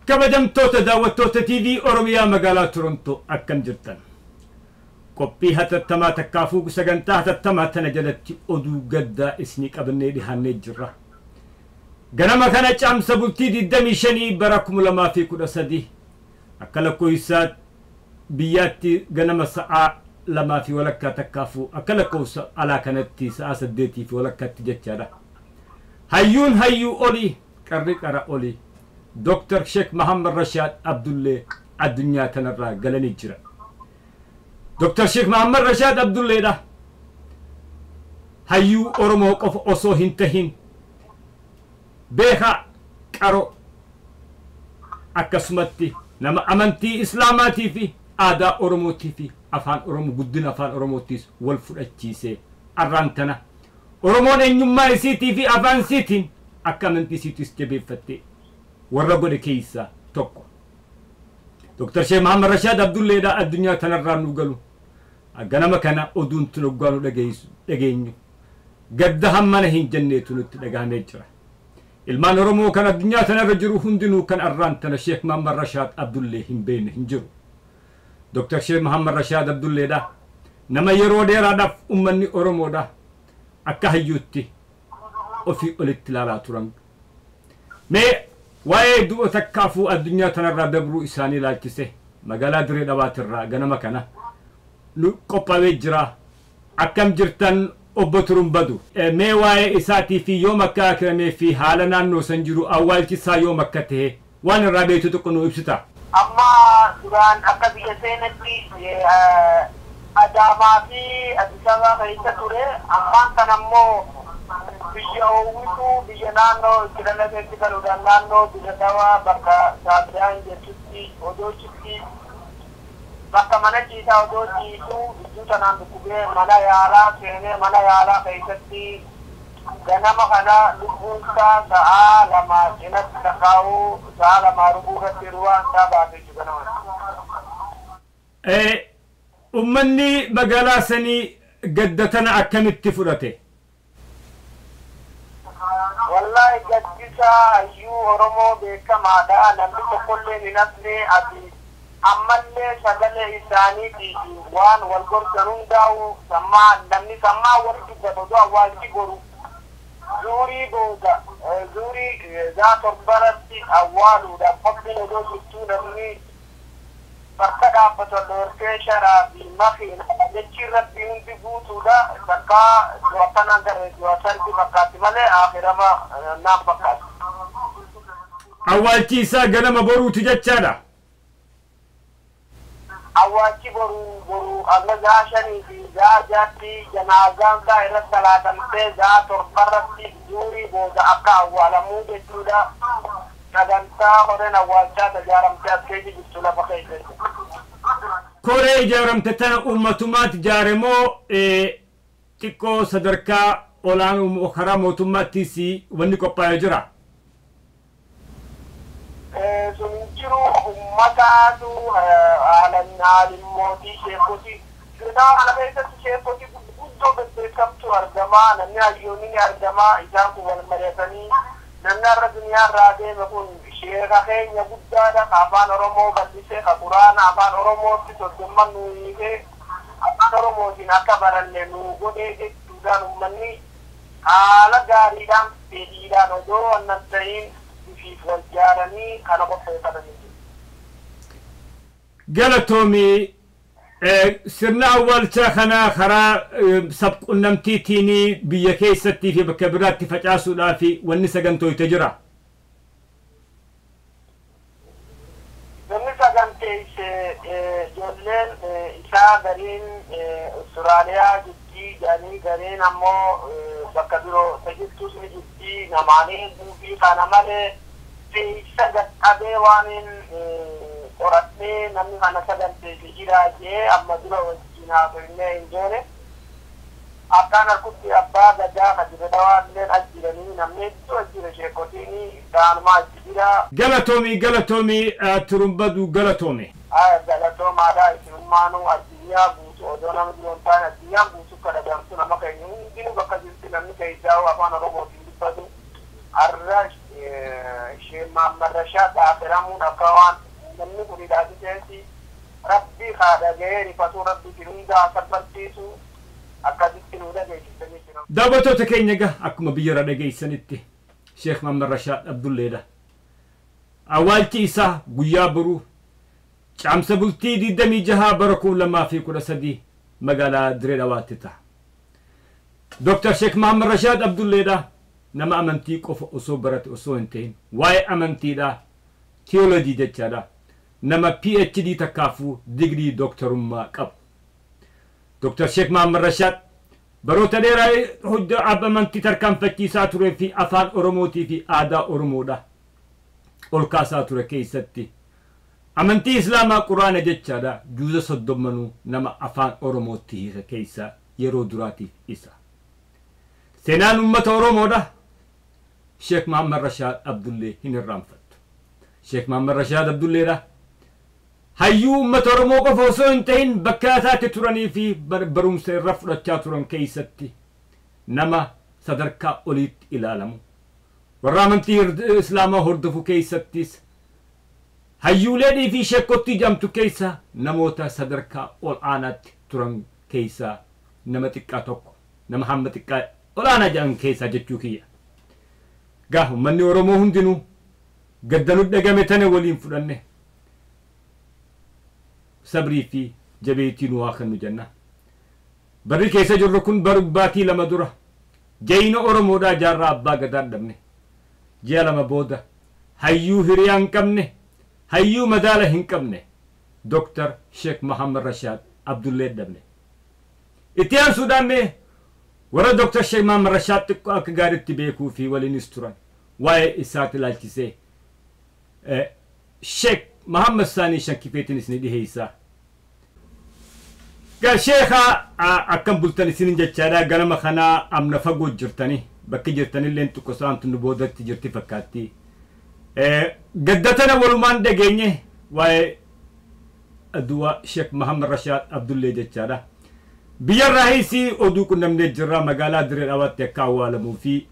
Kabajamtoota daawwattoota TV Oromiyaa magaalaa Torontoo, akkam jirtan? Qophii hatattamaa takkaafuu sagantaa hatattamaa tana jalatti oduu gaddaa isinii qabannee dhihaannee jirra. Ganama kana Caamsa bultii 25 bara 2013 akka lakkoofsa biyyaatti ganama sa'aa 2:30 takkaafuu akka lakkoofsa alaa kanatti sa'aa 8:30tti jechaadha. Hayyuun hayyuu olii, qarri qara olii, Dr. Sheekh Mahammad Rashaad Abdullee addunyaa tanarraa galanii jira. Dr. Sheekh Mahammad Rashaad Abdulleedha. Hayyuu Oromoo qofa osoo hin tahin, beekaa, qaro, akkasumatti nama amantii Islaamaatii fi aadaa Oromootii fi afaan Oromoo, guddina afaan Oromootiis wal fudhachiisee, arraan tana Oromoon eenyummaa isiitii fi afaan isiitiin akka amantii isiitiis jabeeffatte warra godhe keessaa tokko. Dr. Sheekh Mahammad Rashaad Abdulleedha addunyaa tanarraa nu galu. Ganama kana oduun tun hoggaa nu dhageenyu gadda hammana hin jenneetu nutti dhagahamee jira. Ilmaan Oromoo kan addunyaa tanarra jiru hundinuu kan arraan tana Sheekh Mahammad Rashaad Abdullee hin beekne hin jiru. Dr. Sheekh Mahammad Rashaad Abdulleedha. Nama yeroo dheeraadhaaf uummanni Oromoodha akka hayyuutti ofii olitti ilaalaa turan. Mee waa'ee du'a takkaafuu addunyaa tanarraa dabruu isaanii ilaalchise magaalaa Diree Dhawaatirraa ganama kana nu qophaa'ee jira. Akkam jirtan, obbo Turumbadu? Mee waa'ee isaatii fi yoom akka akiramee fi haala naannoo san jiru, awwaalchisaa yoom akka ta'e waan irraa beektu tokko nu ibsita. Amma duraan akka biyya seenatti Adaamaa fi Addis Ababaa keessa ture. Ammaan kan ammoo biyya oowwituu biyya naannoo itti dhalateetti galuudhaan naannoo Dirre Dhawaa bakka Saabiraan jettutti odoochitti bakka mana ciisaa odoo ciisuu iddoo tanaan dhukkubee mana yaalaa seenee, mana yaalaa keessatti ganama kana lubbuun isaa sa'aa 2 cinatti takkaa'uu sa'aa 2:15 irratti ruwaan isaa baatee jiru ganama. Uummanni magaalaa sanii gadda tana akkamitti fudhate? Wallahi gaddisaa hayyuu Oromoo beekamaadha. Namni tokkollee hin hafne. Ati ammallee sagalee isaaniitii waan wal gorsan hundaa'u sammaa namni sammaa wal dubbatu odoo awwaalchi goru zuurii booda zuurii zaa torbaratti awwaaluudhaaf qophiin odoo jirtuu, namni bakka dhaabbatu dhoorkee sharaa fi makiina jechiin rabbii hundi guutuudha. Takkaa du'a kanaan gara du'a sarbi fakkaatti malee akirama naan fakkaatti. Awwaalchi isaa ganama boruuti jechaadha. Awwaalchi boru amma sa'aa 5 fi sa'aa 6tti janaazaan isaa irratti salaatamtee sa'aa torbarratti zuurii booda akka awwaalamuu jechuudha. Sagantaa horeen awwaalchaa tajaaramtee as keessa jirtu lafa keessatti. Koree ijaaramte tana uummatumaatti ijaare moo xiqqoo sadarkaa olaanuu karaa mootummaattis wanni qophaa'ee jira? Sun jiru ummataatu haalan haalimootii sheekotii Dirqama kana keessatti sheekotii gurguddoo bebbeekamtu argamaa, namni hayyoonni ni argamaa. Isaan kun wal mari'atanii, namni har'a duniyaa irraa deeme kun sheeka keenya guddaadha, ka afaan Oromoo bal'isee, ka Quraana afaan Oromootti 30n nu hiikee afaan Oromootiin akka baranne nu godhee jechuudhaan uummanni haala gaariidhaan fedhiidhaan odoo wannan ta'iin ifiif wal jaaranii kana qopheeffatanii jiru. Galatoomii. Sirna awwaalchaa kana karaa sabqunnamtiitiin biyya keessattii fi bakka biraatti facaasuudhaaf wanni sagantooyte jira. Namni saganteesse ijoolleen isaa gariin Austraaliyaa jirti jedhanii, gariin ammoo bakka biroo tajirtus ni jirti. Namaanii guubii kana malee keessa qaqqabee waan qoradhee namni kana saganteesse jira jee amma dura wajjin haasofnee hin goone. Akkaan harkutti abbaa gadaa ka Dirre Dhawaa illeen as jiranii, namni hedduu as jira, sheekotiin gaanumaa achi jira. Galatoomii, galatoomii, Turumbaduu, galatoomi. Galatoomaadha. Isinummaanuu addunyaa guutuu odoo nama biroo hin taane addunyaan guutuu kadhagamtu nama keenya hundinuu bakka jirti, namni keessaa afaan Oromootiin dubbatu har'a Sheekh Mahammad Rashaad dhaabiramuun akka waan namni kun ilaalchiseeti rabbii haa dhaga'ee rifatuu rabbiitiin hunda akka barsiisu akkasitti nu dhageessisanii jiran. Daawwattoota keenya egaa akkuma biyyarra dhageessanitti Sheekh Mahammad Rashaad Abdulleedha. Awwaalchi isaa guyyaa boruu caamsa bultii 26 bara 2013 magaalaa Diree Dhawaatti ta'a. Dr. Sheekh Mahammad Rashaad Abdulleedha nama amantii qofa osoo barate osoo hin ta'in waa'ee amantiidha tiyoolojii jechaadha nama PhD takkaafuu digirii dooktarummaa qabu. Dr. Sheekh Mahammad Rashaad baroota dheeraa hojii amantii tarkaanfachiisaa turee fi afaan Oromootii fi aadaa Oromoodha ol kaasaa ture keessatti amantii Islaamaa Quraana jechaadha juuza 30 nama afaan Oromootti hiika keessa yeroo duraatiif isa. Seenaan uummata Oromoodha Sheekh Mahammad Rashaad Abdullee hin irraanfattu. Sheekh Mahammad Rashaad Abdulleedha hayyuu uummata Oromoo qofa osoo hin ta'in bakka isaatti turanii fi barumsa irra fudhachaa turan keessatti nama sadarkaa oliitti ilaalamu. Warra amantii Islaamaa hordofu keessattis hayyuulee fi sheekottii jedhamtu keessa namoota sadarkaa ol aanaatti turan keessaa nama xiqqaa tokko nama hamma xiqqaa ol aanaa jedhan keessaa jechuu kiyya. Gaa uummanni Oromoo hundinuu gaddanuu dhagame tana waliin fudhanne sabrii fi jabeetii nu haa kennu jenna. Barri keessa jirru kun baatii 2 dura jayina Oromoodhaa jaarraa abbaa gadaa dhabne. Ji'a 2 booda hayyuu hiriyaa hin qabne hayyuu madaala hin qabne Dr. Sheekh Mahammad Rashaad Abdullee dhabne. Itti aansuudhaan mee warra Dr. Sheekh Mahammad Rashaad xiqqoo akka gaariitti beekuu fi waliinis turan waa'ee isaatti ilaalchisee Sheekh Mahammad Saanii Shankifeetiin isin dhiheessa. Gaa sheekha akkam bultan isinin jechaadha ganama kanaa amna fagoo jirtanii bakki jirtanillee xiqqoo saantu nu boodatti jirti fakkaatti. Gaddatana walumaan dhageenye waa'ee du'a Sheekh Mahammad Rashaad Abdullee jechaadha. Biyyarraa hiisii oduu qunnamnee jirra magaalaa Diree Dhawaatti akka awwaalamuu fi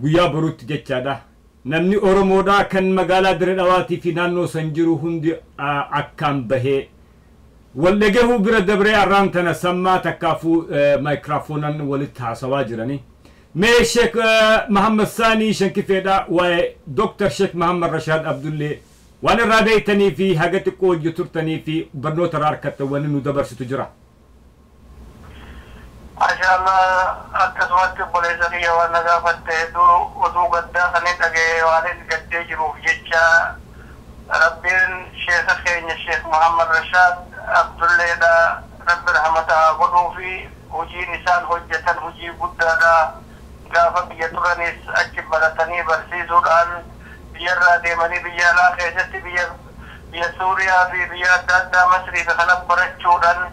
guyyaa boruutti jechaadha. Namni Oromoodhaa kan magaalaa Diree Dhawaatii fi naannoo san jiru hundi akkaan bahee wal dhagahuu bira dabree arraan tana sammaa takkaafuu maayikiraafoonaan walitti haasawaa jiranii. Mee Sheekh Mahammad Saanii Shankifeedha waa'ee Dr. Sheekh Mahammad Rashaad Abdullee waan irraa beektanii fi haga xiqqoo hojii turtanii fi barnoota irraa harkattan wanni nu dabarsitu jira. Mashallah akkasumatti obboleessa kiyya waan na gaafatte hedduu oduu gaddaa kan hin dhaga'e waan hin gaddee jiruuf jecha Rabbiin sheekha keenya Sheekh Mahammad Rashaad Abdulleedha Rabbi rahmata haa godhuu fi hojiin isaan hojjetan hojii guddaadha. Gaafa biyya turanis achi baratanii barsiisuudhaan biyyarraa deemanii biyya alaa keessatti biyya Suuriyaa fi biyya adda addaa Masrii fi kana barachuudhaan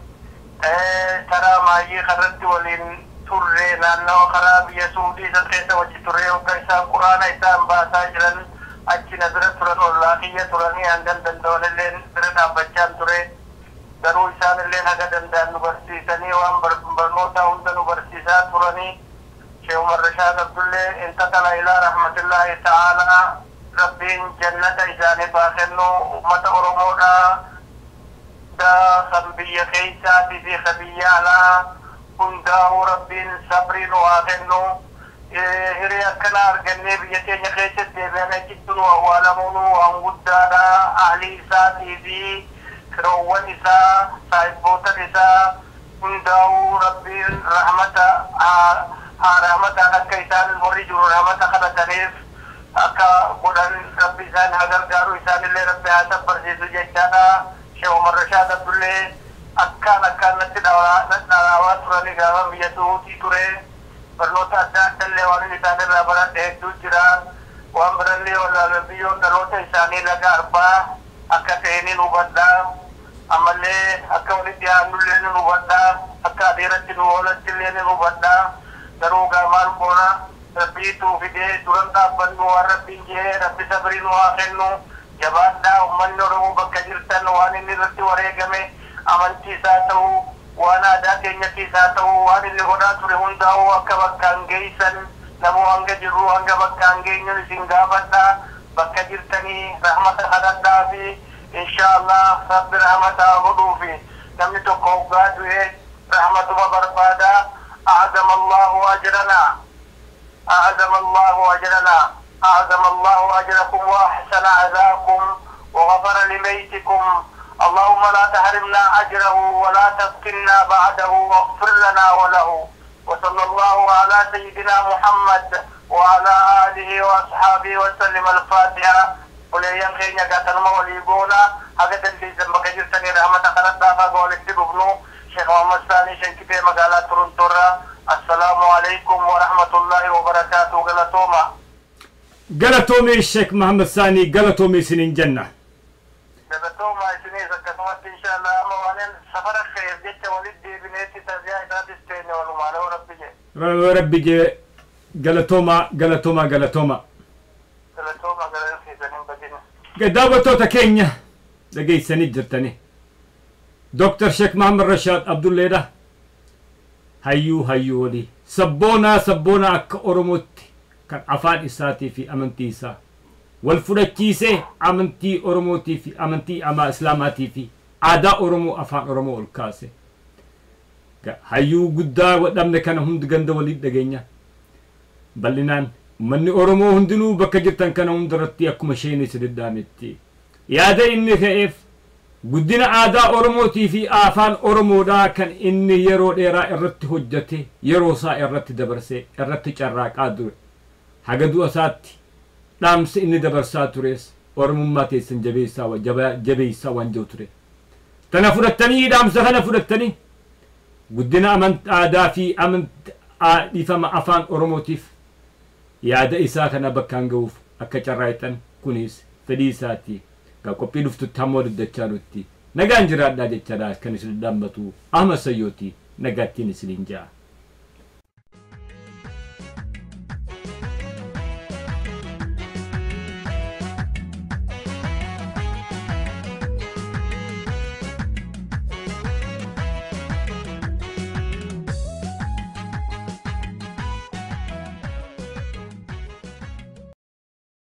karaa maayyii kanarratti waliin turre naannawa karaa biyya Suudii san keessa wajji turre hoggaa isaan quraana isaan baasaa jiran achi na bira turan ollaa kiyya turanii hangan danda'an illee bira dhaabbachaan ture. Garuu isaan illee haga danda'an nu barsiisanii waan barnoota hunda nu barsiisaa turanii. Sheekh Umar Rashaad Abdullee intakala ilaa rahmatullahi ta'aalaa rabbiin jannata isaaniif haa kennu uummata Oromoodhaa kan biyya keessaatii fi kan biyya alaa hundaa'uu rabbiin sabrii nu haa kennu. Hiree akkanaa argannee biyya keenya keessatti deebi'anii achitti nu awwaalamuun waan guddaadha. Ahlii isaatii fi firoowwan isaa saahibboota isaa hundaa'uu rabbiin rahmata haa rahmataan akka isaan warri jiru rahmata kadhataniif akka godhan rabbi isaan haa gargaaru isaanillee rabbi haa sabbarsiisu jechaadha. Sheekh Umar Rashaad Abdullee akkaan akkaan natti dhaawaa turanii gaafa biyya Suudii ture. Barnoota adda addallee waan isaan irraa baradhe hedduu jira. Waan birallee wallaalan biyyoon dhaloota isaanii laga arbaa akka ta'e ni hubadha. Ammallee akka walitti dhiyaannullee ni hubadha. Akka adeeratti nu oolattillee ni hubadha. Garuu gaa maal goona rabbiitu fidee duran dhaabbannu waan rabbiin jee rabbi sabrii nu haa kennu. Jabaadhaa uummanni Oromoo bakka jirtan waan inni irratti wareegame amantii isaa ta'u waan aadaa keenyatti isaa ta'u waan inni godhaa ture hundaa'uu akka bakkaan geessan Namoo hanga jirru hanga bakka hangeenyuun isin gaafadha. Bakka jirtanii rahmata kadhadhaa fi insha Allah Rabbi rahmata godhuufi. Namni tokko hoggaa du'e rahmatuma barbaada. أعظم الله أجرنا، أعظم الله أجرنا، أعظم الله أجركم وأحسن عزاكم وغفر لميتكم. اللهم لا تحرمنا أجره ولا تفتنا بعده واغفر لنا وله. وصلى الله على سيدنا محمد وعلى آله وأصحابه وسلم. الفاتحة. وليان خينيا قاتلما وليبونا هكذا اللي زمك جرتني رحمة خلت دافا قولك تبغنو شيخ محمد ثاني شنكتي مقالة تورنتورا. السلام عليكم ورحمة الله وبركاته. galatoomaa. Galatoomii Sheek Mahamad Saanii, galatoomii isiniin jenna. Galatoomaa isinis akkasumatti inshallah amma waan safara kheer jecha walitti deebineetti taziyaa isaatis teenne walumaa yoo Rabbi jee. Rabbi jee. Galatoomaa, galatoomaa, galatoomaa. Galatoomaa, galatoomaa badina. Daawwattoota keenya, dhageessanii jirtanii. Dr. Sheek Mahamad Rashaad Abdulleedha. Hayyuu hayyuu walii. Sabboonaa sabboonaa akka Oromootti kan afaan isaatii fi amantii isaa wal fudhachiisee amantii Oromootii fi amantii amaa Islaamaatii fi aadaa Oromoo, afaan Oromoo ol kaase. Hayyuu guddaa dhabne kana hundi ganda walii dhageenya. Bal'inaan uummanni Oromoo hundinuu bakka jirtan kana hundarratti akkuma isheen isa dedaametti. Yaada inni ka'eef guddina aadaa Oromootii fi afaan Oromoodhaa kan inni yeroo dheeraa irratti hojjete, yeroo isaa irratti dabarsee irratti carraaqaa ture. Haga du'a isaatti dhaamsi inni dabarsaa tures Oromummaa teessan jabeessaa, jabeessaa waan jiru ture. Tana fudhattanii, dhaamsa kana fudhattanii, guddina aadaa fi dhiifama afaan Oromootiif yaada isaa kana bakkaan ga'uuf akka carraaqxan kunis fedhii isaati. Gaa qophii dhuftutti hamma daddachaa nutti nagaan jiraadhaa jechaadha. Kan isin dhaammatu Ahmad Sayyooti. Nagaattiin isiniin ja'a.